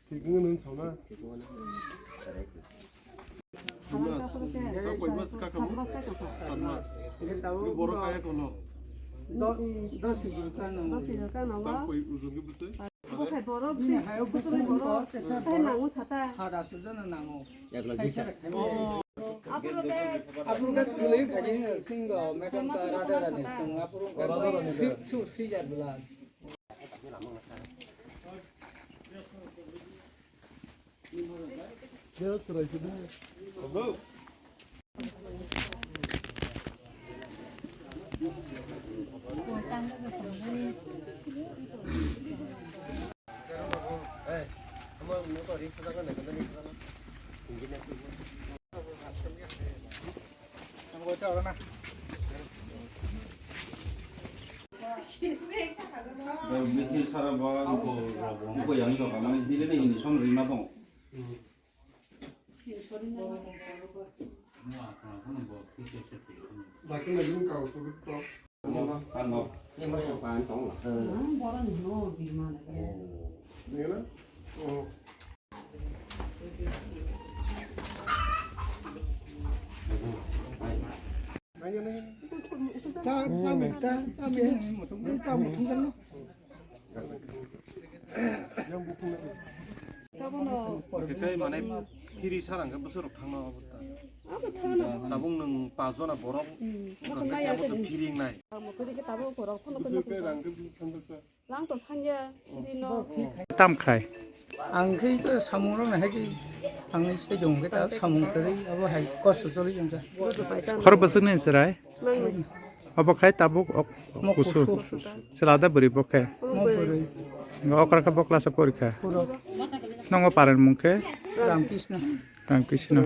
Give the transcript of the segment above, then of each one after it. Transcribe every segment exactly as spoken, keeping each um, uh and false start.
Thik wngwi nung sauna. Koi mas kaka mo? Sat mas. Ni borok kaya kono? Dos kg kano. Dos kg kano. Tam koi ujung ke bwsai? Bwsai borok, bini hayo bwsai borok. Tei nango thata. Hada sujana nango. Apuro ke. Apuro ke kuli khaji singo metam ta rada rada sung apuro ke. Su su sija bla. Bwtwi sara bo, bo, bo yang yo kamani dile ni ini som rima dong. Dakhe na yung kau sulit to. Ano, ni ma yang pan tong la. Borok ni no di ma na. Ni na? Oh. Kai mane phiri sarang ke bwswk rok thangma obo ta. Tabuk nwng pas jona borok wngkha khe abo to phiri wngnai. Bwswk kai rang ke bwswk sanjaksa. Lang to sanya, siri no. Tam khai. Ang khe to samung rok nahai di. Ang ni se jong khe ta samung kwrwi abo hai kosto choli jong kha. Khor bwswk ni chwrai. Mang ni. Obo khai tabuk ok. Mo kusu. Kusu. Selada bwrwi bo khai. Mo bwrwi. Okra khe bo class o porikha. Puro. Nongo paren mung khe? Ram Krishna. Ram Krishna.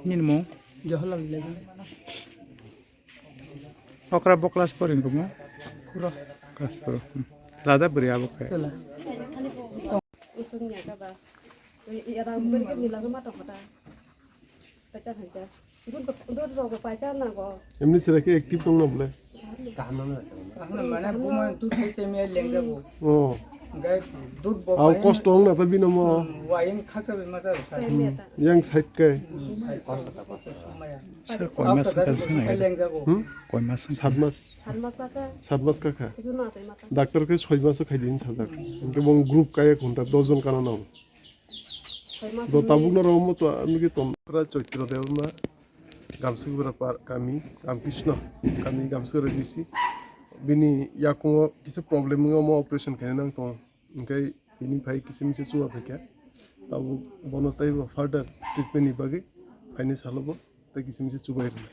Nini mung? Jawaharlal Legon. Okra bo class four wngkha mo? Kuro. Class four. Hmm. Lada bwrwi abo khe. Chwla. Usung ya ka ba. Ui, i ada beri ke nila ke mata mata. Pacha pacha. Dud dud rok pacha na go. Emni sira ke active tong na bole. Kaham na. Kaham na mane buma tu khe se me lengja bo. Oh. Gai dud bo. Au kosto ong na ta bino mo. Wain khakta be mata. Yang side kai. Side kosto ta kosto. Sir, koi mas wngkha sir nai? Hmm? Koi mas wngkha? Sat mas. Sat mas kakha. Sat mas kakha. Doctor khe soi mas khai din sajak. Hwnkhe bo group kaya khunta dos jon kana nang. Do tabuk no romo to ami khe tom. Pura Chaitro Debbarma, Gamsukura par kami, Ramkrishna kami, Gamsukura bisi. Bini yakungo kisa problem wngwi omo operation khaina nang tongo. Hwnkhe bini phai kisa misa chuba phaikha. Tabuk bono teibo further treatment ni bagwi phaini salo bo tei kisa misa chubai rwnai.